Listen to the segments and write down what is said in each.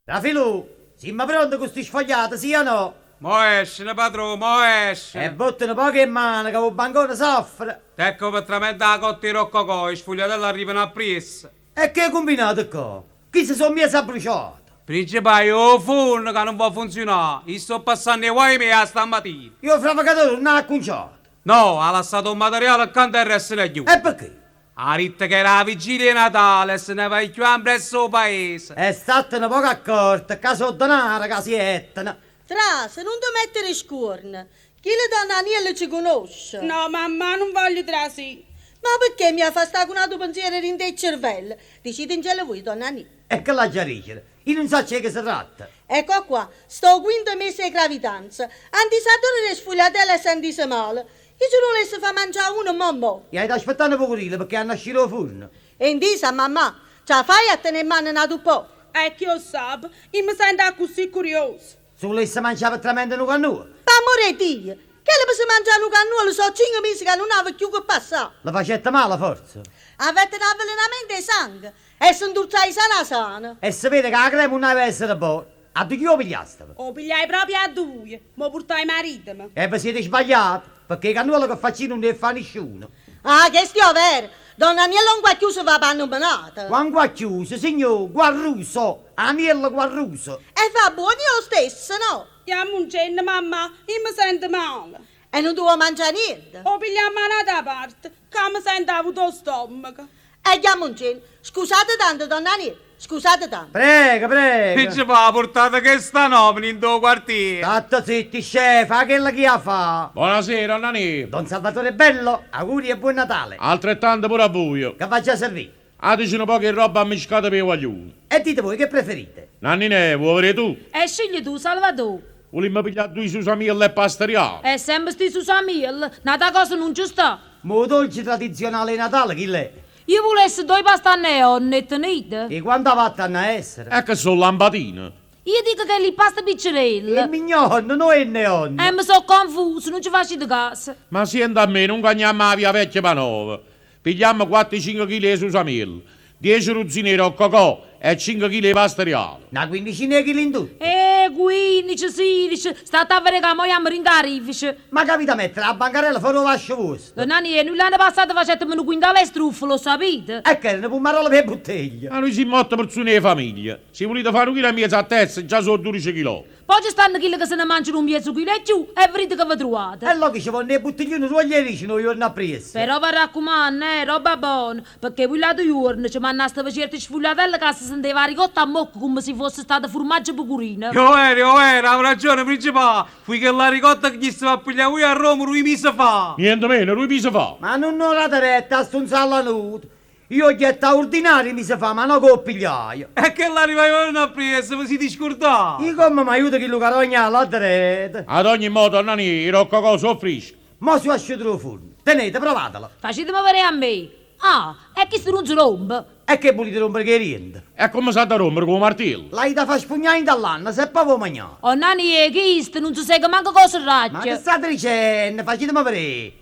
Rafilù, simmo pronte cu sti sfogliate, sì o no? Mo esceno, patrò, mo esceno! E votta nu poco 'e mmane ca 'o bancone soffre! Tecco pe tramente 'a cotta 'e roccocò, 'e sfugliatelle arrivano appriesso. E che cumbinate ccà? Chiste so' mieze abbruciate! Principà, è 'o furno ca nun vo' funziunà, i' sto passanno 'e guaje miei 'a stammatina. E 'o fravecatore nun 'ha accunciato? No, ha lassato 'o materiale ccà 'nterra e se n'è ghiuto. E pecché? Ha ditto che era 'a vigilia 'e Natale e se ne va cchiù ampressa 'o paese. E statte nu poco accorta, ccà so' denare ca si jettano. Trase, nun te mettere scuorno. Chillo don Aniello ce cunosce. No, mammà, nun voglio trasì. Ma pecché m'hê 'a fa sta cu n'ato pensiero dint' 'e cervelle? Dicitencelo vuje, don Aniè. E che l'aggia dicere? Io nun saccio 'e che se tratta. Ecco qua, sto 'o quinto mese 'e gravidanza. Ha 'ntiso 'addore d' 'e sfugliatelle e s'è 'ntiso male. Io ce ne vulesse fa mangià uno mò mò. E avite aspettà nu pocurillo pecché hanna ascì d' 'o furno. Hê 'ntiso a mammà? Ce 'a faje a tenè 'mmano n'atu ppoco? E chi 'o ssape? Io me sento accussì curiosa. Se vulesse mangià pe tramente nu cannuolo? P'ammore 'e Dio! Chella pe se mangià nu cannuolo so' cinche mise ca nun ave cchiù che passà. Le facette male forze? Avette n'avvelenamento 'e sanghe e se 'nturzaje sana sana. E se vede ca 'a crema nun aveva essere bona. Addo chi 'o pigliasteve? O pigliai proprio 'a duje, m' 'o purtaje maritemo. E ve siete sbagliate, pecché 'e cannuole che faccio io nun 'e fa nisciuno. Ah, chesto è overo! Don Aniello 'Nguacchiuso fa p' 'a nummenata. Qua 'Nguacchiuso, signò, Guarruso, Aniello Guarruso. E va buono, è 'o stesso, no? Jammuncenne, mammà, io me sento male. E nun te vuò mangià niente? O pigliammo 'a n'ata parte, ca me sento avutà 'o stommaco. E jammuncenne. Scusate tanto, don Aniè, scusate tanto. Prego, prego. Chi ce fa purtate chesta nomina 'int' 'o quartiere? Statte zitto, scè, fa chello che 'a fa. Bonasera, 'onna Nì. Don Salvatore Bello, auguri e buon Natale. Altrettanto pure a vuje. Che v'aggia servì? Datece nu poco 'e robba ammiscata p' 'e guagliune. E dite voi, che preferite? Nanninè, vuò vedè tu? E scigli tu, Salvatò. Vulimmo piglià duje susamielle e pasta riale. E sempe sti susamielle, n'ata cosa nun ce sta. Ma 'o dolce tradizionale 'e Natale chill'è? Io vulesse doje pasta a neon, 'e tenite? 'E quanta watt hanna essere? E che so' lampadine? Io dico chelli pasta piccerelle. 'E mignon, no 'e neon. E me so' confuso, nun ce facite caso. Ma siente a me, nun cagnammo 'a via vecchia p' 'a nova. Pigliammo quatto cinche chile 'e susamielle, diece ruzzine 'e roccocò e cinche chile 'e pasta riale. Na quindicina 'e chile in tutto. Eh, quindici, sidici, statte a vedé ca mo jammo dint' 'a rifice. Ma c'avita mettere 'a bancarella fore 'o vascio vuosto? Donna Aniè, nuje l'anno passato facettemo nu quintale 'e struffole, 'o ssapite? E che erano pummarole p' 'e butteglie? Ma nuje simmo otto perzune 'e famiglia. Si vulite fà nu chilo e miezo a testa, già so' dudece chilò. Pò ce stanno chille che se ne mangiano un miezo chilo e cchiù e vedite che ve truvate. E lloco ce vonno 'e buttigliune d'uoglio 'e ricino 'o juorno appriesso. Però v'arraccumanno, eh, robba bona, pecché voi l'atu juorno ce mannasteve certe sfugliatelle ca se senteva 'a ricotta 'mmocca comme si fosse stato furmaggio pecurino. È overo, è overo, have ragione, principà, fuje chella ricotta che ghistevo a piglià vuje a Roma duje mise fa. Niente meno, duje mise fa. Ma nun 'o date retta a stu 'nzallanuto, Io 'o ghiette a urdinà duje mise fa, ma no che 'o pigliaje. E chella arrivaje 'o juorno appriesso, ve site scurdato? I' comme m'aiuta chillu carogna 'a llà dereto? Ad ogni modo, 'onna Nì, 'e roccocò so' frische. Mo so' asciute d' 'o furno. Tenete, provatelo. Faciteme vedé a me. Ah, e chisto nun se rompe. E che vulite rompere cu 'e diente? E comme s'ha da rompere, cu 'o martiello? L'avite 'a fa spugnà 'int' 'all'anna, se po' vo magnà. 'Onna Nì, chisto nun se sega manco cu 'o serracchio. Ma che state dicenno? Faciteme vedé.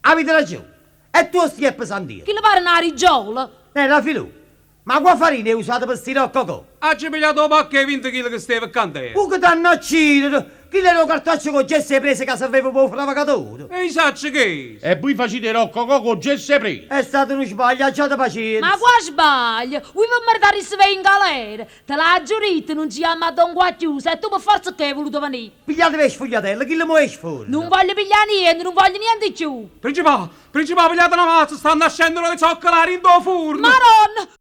Avite ragione. È tuosto e è pesantiello. Chillo pare na riggiola. Neh, Rafilù, ma qua farina 'e usata pe sti roccocò? Aggio pigliato 'o pacco 'e 20 chile che steva ccà 'nterra. Uh che t'hanno accidere! Chillo era 'o cartoccio co' gesso 'e presa ca serveva p' 'o fravecatore. E i' saccio che. E vui facite 'e roccocò co' gesso 'e presa? È stato nu sbaglio, aggiate pacienza. Ma qua sbaglio? Vui ve meritarisseve 'e i' 'ngalera! Te l'aggio ditto, nun ce jammo addò 'Nguacchiuso e tu pe forza ccà 'e vuluto venì. Pigliateve 'e sfugliatelle, chillo mo 'e sforna. Nun voglio piglià niente, nun voglio niente cchiù. Principà, principà, pigliate na mazza, stanno ascenno le zoccole 'a dint' 'o furno! Maronna!